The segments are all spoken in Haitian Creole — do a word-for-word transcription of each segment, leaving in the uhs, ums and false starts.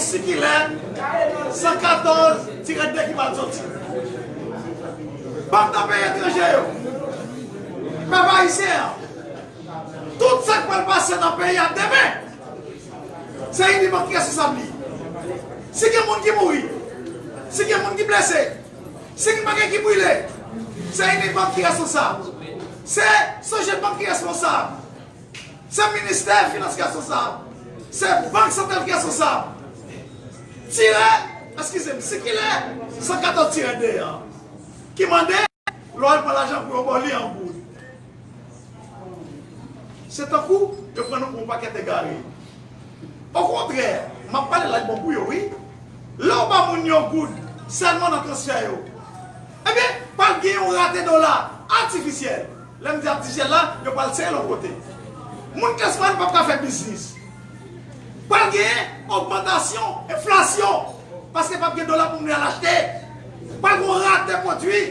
sikilè san katòz tirè de ki pral soti. Bank nan peyi etranje yo, pèp ayisyen an, tout sa k pral pase nan peyi a demen, se Unibank ki responsab li. Si gen moun ki mouri, si gen moun ki blese, si gen bagay ki brile, se Unibank ki responsab. Se Sogebank ki responsab. Se ministè finans ki responsab. Se bank santral ki responsab. Tirè, eskize m, sikilè san katòz tirè de an ki mande lè w al pran lajan pou yo ba w li an goud. Se tankou yo pran nou pou yon pakèt egare. Okontrè, m ap pale la k bon pou yo, wi. Lè w ba moun yo goud sèlman nan transfè yo, ebyen, pral gen yon rate dola atifisyèl. Lè m di atifisyèl la, yo pral sere l yon kote. Moun klas mwayèn p ap ka fè biznis. Pral gen ogmantasyon, enflasyon, paske p ap gen dola pou moun al achte. Pral gen yon rate pwodui.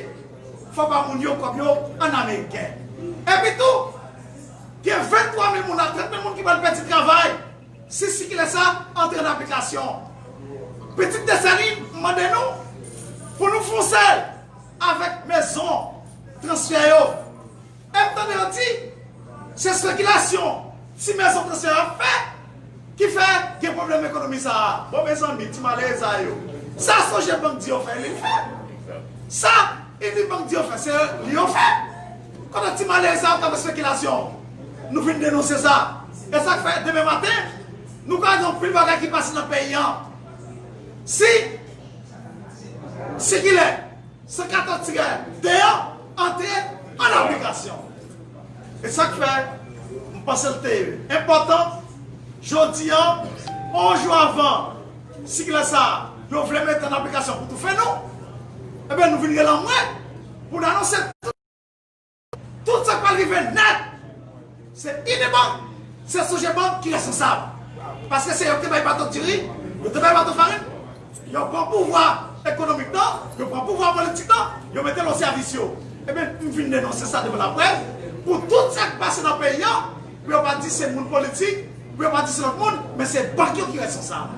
Fò ba moun yo kòb yo an ameriken. Epi tou, gen venntwa mil moun a trant mil moun ki pral pèdi travay si sikilè sa antre an aplikasyon. Pitit Desalin mande nou pou nou fonse avèk mezon transfè yo. E m tande yo di, se espekilasyon ti mezon transfè yo ap fè ki fè gen pwoblèm ekonomi sa a. Bon, mezanmi, ti malere sa yo, sa Sogebank di yo fè, li fè. Sa Unibank di yo fè, se li yo fè. Kote ti malere sa yo k ap fè espekilasyon? Nou vin denonse sa. E sa k fè demen maten, nou ka gen anpil bagay ki pase nan peyi an. Si sikilè san katòz tirè de an antre an aplikasyon. E sa k fè m panse l te enpòtan, jodi a, yon jou avan sikilè sa a, yo vle mete an aplikasyon pou toufe nou, ebyen, nou vin rele anmwe pou n anonse tout, tout sa k pral rive nèt. Se Unibank, se Sogebank ki responsab. Paske se yo ki te bay bato diri, yo te bay bato farin. Yo pran pouvwa ekonomik nan, yo pran pouvwa politik nan, yo mete l o sèvis yo. Ebyen, m vin denonse sa devan laprès, pou tout sa k pase nan peyi an, pou yo pa di se moun politik, pou yo pa di se lòt moun, men se bank yo ki responsab.